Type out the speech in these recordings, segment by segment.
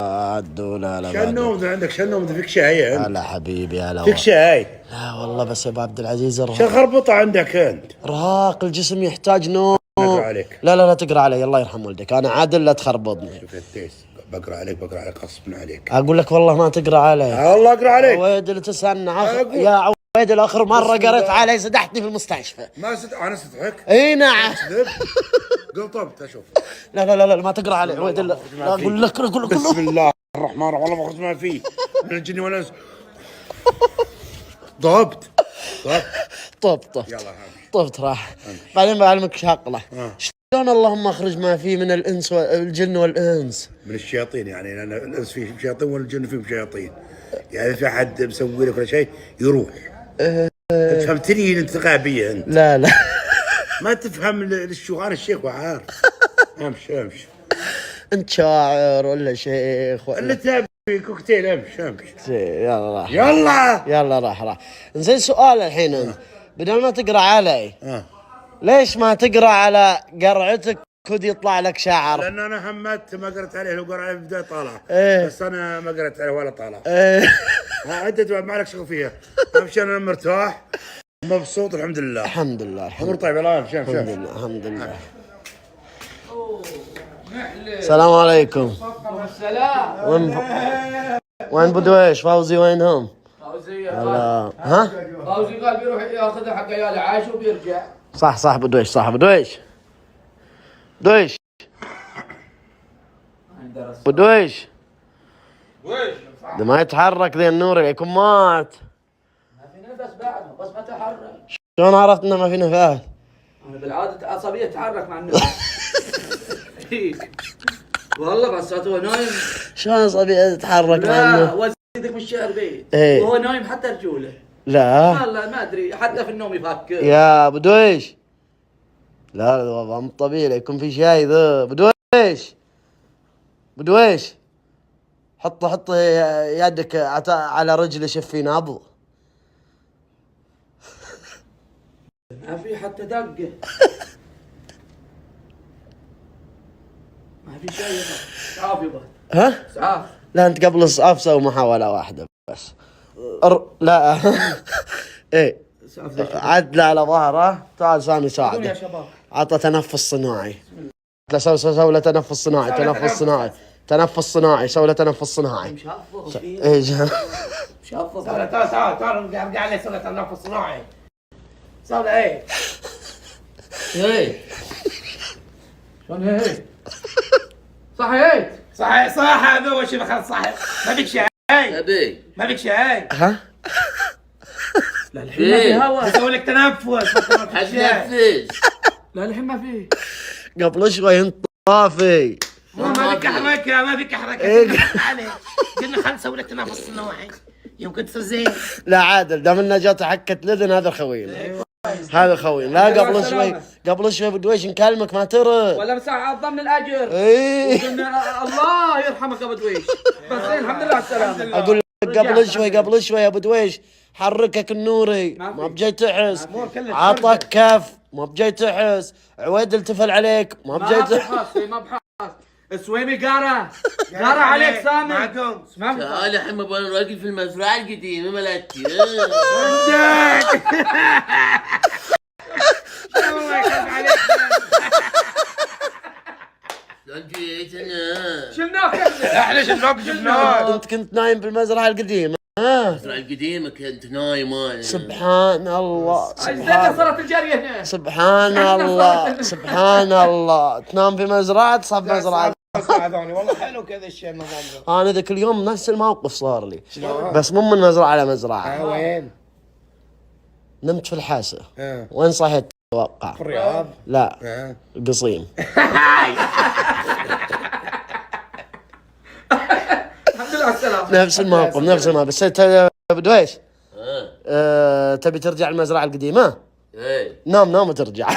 عدو. لا لا شو النوم ذا عندك؟ شو النوم ذا؟ فيك شاي انت؟ هلا حبيبي، هلا. فيك شاي؟ لا والله، بس يا ابو عبد العزيز شو الخربطه عندك انت؟ ارهاق الجسم يحتاج نوم. اقرا عليك. لا لا لا تقرا علي، الله يرحم ولدك، انا عادل، لا تخربطني. شوف التيس، بقرا عليك، بقرا عليك غصب عليك. اقول لك والله ما تقرا علي. الله اقرا عليك. عويد اللي تسنع يا عويد، الاخر مرة قريت علي سدحتني في المستشفى. ما سد انا استضحك؟ اي نعم. قلطبت اشوف. لا لا لا لا ما تقرا علي عويد، لا اقول لك، اقول لك بسم الله الرحمن الرحيم، والله ما اخرج ما فيه من الجن ولا الانس. ضبط ضبط. طب طب. يلا. طبت راح، بعدين بعلمك شغله. شلون اللهم اخرج ما فيه من الانس والجن والانس؟ من الشياطين يعني، لان الانس فيه شياطين والجن فيهم شياطين، يعني في احد مسوي لك ولا شيء يروح. انت فهمتني؟ انت غبية انت. لا لا. ما تفهم الشيوخ، انا الشيخ وعارف. امشي امشي. انت شاعر ولا شيخ ولا اللي تبي كوكتيل، امشي امشي. يلا راح. يلا. يلا راح راح. زين، سؤال الحين، انت بدل ما تقرا علي ليش ما تقرا على قرعتك كود يطلع لك شعر؟ لان انا همت ما قرأت عليه، لو قرأ عليه في البداية طالع. إيه. بس انا ما قرأت عليه ولا طالع. إيه. ها انت ما لك شغل فيها، امشي، انا مرتاح مبسوط الحمد لله. الحمد لله الحمد امور طيبه. لا امشي امشي. لله الحمد لله. السلام عليكم. السلام. وين بدويش فوزي، وينهم؟ فوزي. هلا ها. فوزي قال بيروح ياخذها حق عياله عايش وبيرجع. صح صح، بدويش صح، بدويش بدويش بدويش ده ما يتحرك ذي النور، يكون مات. ما في نفس بعد، بس ما تحرك. شلون عرفت انه ما في نفس؟ انا بالعادة عصبية تتحرك مع النفس. والله بس هو نايم. شلون عصبية تتحرك مع لا النور؟ وزيدك من الشعر بيت. إيه. وهو نايم حتى رجوله. لا والله ما ادري، حتى في النوم يفكر. يا بدويش، لا لا والله مو طبيعي يكون في شيء ذا. بدويش بدويش، حط حط يدك على رجلي، شوف في نبض. ما في حتى دقه، ما في شيء يبا. اسعاف يبا. ها؟ اسعاف. لا، انت قبل الاسعاف سوي محاولة واحدة بس. لا ايه. اسعاف ذا. عدله على ظهره، تعال سامي. يا ساعده. شباب. عطى تنفس صناعي. لا، سو سو سو له تنفس صناعي، تنفس صناعي، تنفس صناعي، سو له تنفس صناعي. مشفط فيه. ايه. مشفط. تعال تعال تعال تعال، ارجع علي، سوي تنفس صناعي، سوي ايه. ايه شلون هي؟ صحيت. صح صح، هذا هو الشيء، خلاص صح، ما بك شيء. ابي. ما بك شيء. ها؟ لا الحين ما في هواء. اسوي لك تنفس، ما في شيء. حتنفس. لا الحين ما في. قبل شوي انت طافي. ما بك حركه، ما بك حركه. إيه. عليك، قلنا خلينا نسوي لك تنفس صناعي يمكن تصير زين. لا عادل، دام انه جات حكة لذن هذا خوينا، هذا خوينا. لا قبل شوي، قبل شوي بدويش نكلمك ما ترد. ولا بس عظمنا الاجر. ايه. قلنا الله يرحمك يا ابو دويش، بس إيه، الحمد لله على السلامة. اقول لك قبل شوي، قبل شوي يا ابو دويش حركك النوري ما بجاي تحس، عطاك كف ما بجاي تحس، عويد التفل عليك ما بجاي ما تحس. بحاس، ما بحاس. السويمي قارة قارة عليك سامي. معكم. ما في. تعال الحين ابغى راجل في المزرعة القديمة مالتي. الله يخلف عليك. شلون جيت انا؟ شلناك احنا. احنا شفناك شفناك. انت كنت نايم بالمزرعه القديمة ها؟ المزرعة القديمة كنت نايم انا. سبحان الله. اجدادنا سبحان صارت الجارية هنا. سبحان الله سبحان الله، تنام في مزرعة تصحى في مزرعة. والله حلو كذا الشيء النظام ذا. انا ذاك اليوم نفس الموقف صار لي، بس مو من مزرعة لمزرعه. وين؟ نمت في الحاسة. آه. وين صحيت تتوقع؟ في الرياض. لا. آه. القصيم. الحمد لله على السلامة. نفس الموقف، نفس الموقف. بس انت بدويش ها. تبي ترجع المزرعة القديمة؟ ايه. نام نام وترجع.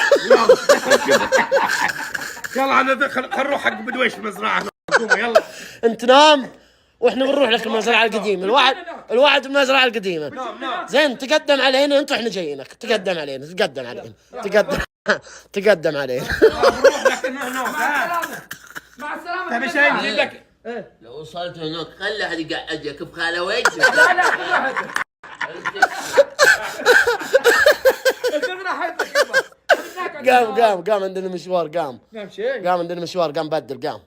يلا انا خل نروح حق بدويش المزرعة، يلا. انت نام واحنا بنروح لك المزرعة القديمة، الوعد الوعد المزرعة القديمة. زين، تقدم علينا انت واحنا جايينك، تقدم علينا، تقدم علينا، تقدم تقدم علينا. بنروح لك هناك. مع السلامة، مع السلامة. تبي شيء نجيب لك؟ ايه. لو وصلت هناك خلي احد يقعدك بخاله وجهك. لا لا، خذ راحتك، خذ راحتك يبا. قام قام قام، عندنا مشوار، قام. نمشي. قام عندنا مشوار، قام بدل، قام.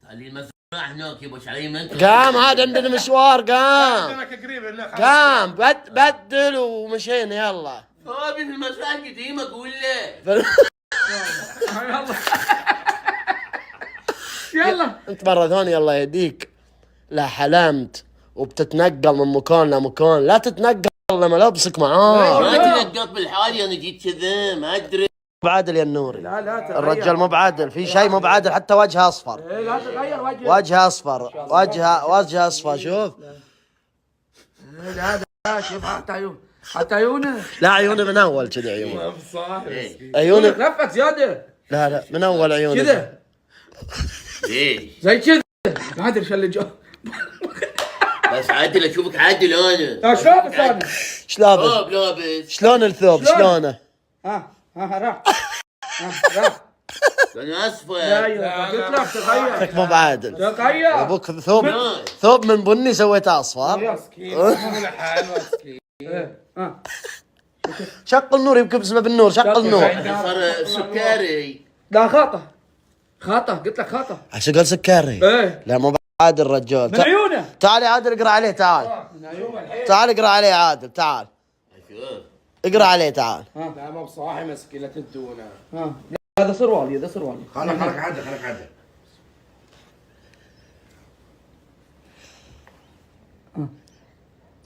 خلي المزرعة هناك يبا، ايش علي منك؟ قام عاد عندنا مشوار، قام. لك قريب هناك. قام بدل ومشينا، يلا. ثوبي في المزرعة القديمة، اقول له. يلا يلا. انت مرة ثانية الله يهديك، لا حلمت وبتتنقل من مكان لمكان، لا تتنقل لملابسك معاه. ما تنقط بالحالي، انا جيت كذا ما ادري. بعادل يا النوري. لا لا تغير. الرجال مو بعادل، في شيء مو بعادل، حتى وجهه اصفر. إيه، لا تغير وجهك. وجهه اصفر، وجهه اصفر، شوف. لا لا، شوف حتى عيون، حتى عيونه. لا، عيونه من اول كذا، عيونه. إيه. عيونه. رفت زيادة. لا لا، من اول عيونه. كذا. ليش؟ زي كذا، ما ادري شو اللي جو. بس عادل، اشوفك عادل انا. لا، شلون انا؟ ايش لابس؟ ثوب لابس. شلون الثوب؟ شلون؟ شلونه؟ ها ها، راح، ها راح. انا اصفر. لا يبا، قلت لك تغير. مو بعادل. تغير. ابوك ثوب، ثوب من بني سويته اصفر. مسكين مسكين. إيه، ها. شق النور، يمكن بسبب النور، شق النور. الحين صار سكري. لا، خطا خطا، قلت لك خطا. عشان قال سكري. ايه. لا، مو بعادل الرجال. من عيونه. تعال يا عادل، اقرا عليه، تعال. تعال اقرا عليه يا عادل، تعال. شوف. اقرا عليه، تعال. لا، مو بصاحي مسكين، لا تدونه. ها، هذا سروالي، هذا سروالي. خلك خلك عادل، خلك عادل.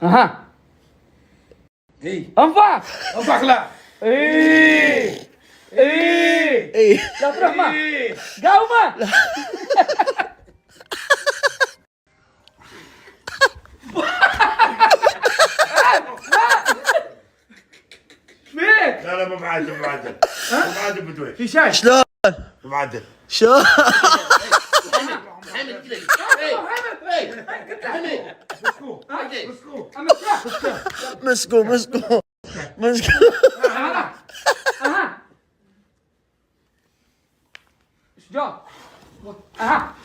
اها. اي. انفخ. انفخ لا. ايه ايه. اي. لا تروح ما إيه. قاومه. فيك. لا لا، مو بعادل، مو بعادل، مو بعادل بدوي. في شيء. شلون؟ مو بعادل. شلون؟ حمد كذا. إيه. إيه. حمد. حمد. مسكوا مسكوا مسكوا. اها اها، ايش جاب؟ اها.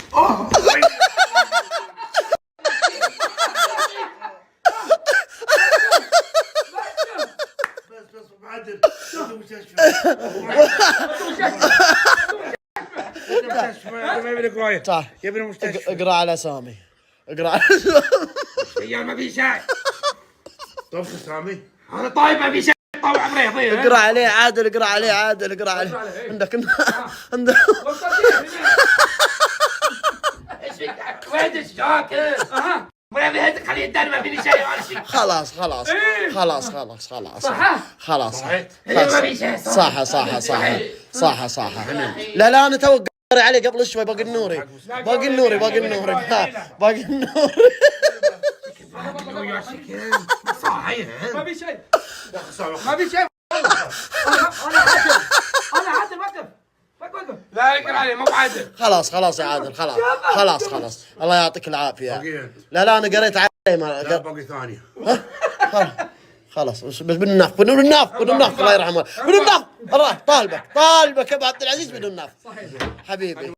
بس بس، مو بعادل. مستشفى مستشفى، ما يبي لك رايه. تعال. يبي المستشفى. اقرا على سامي، اقرا على سامي. يا ما في شيء. طب سامي. انا طيب، ما في شيء، طوع عمري يضيع. اقرا عليه عادل، اقرا عليه عادل، اقرا عليه. عندك عندك. وين الشاكر؟ اها. وين بهدك؟ خليه يداني، ما فيني شيء ولا شيء. خلاص خلاص خلاص خلاص خلاص. صح. خلاص. ما في شيء. صح صح صح صح صح. لا لا، انا تو قاري عليه قبل شوي. باقي النوري، باقي النوري، باقي النوري، باقي النوري. صحيح. ما في شيء، ما في شيء. انا عادل، انا عادل، وقف وقف. لا، اقرا عليه، مو بعادل. خلاص خلاص يا عادل، خلاص خلاص خلاص، الله يعطيك العافية. باقي. لا لا، انا قريت عليه ما لا، باقي ثانية. خلاص، بس بدون نف، بدون نف، بدون نف، الله يرحمه، بدون نف. الله طالبك، طالبك يا ابو عبد العزيز، بدون نف. حبيبي.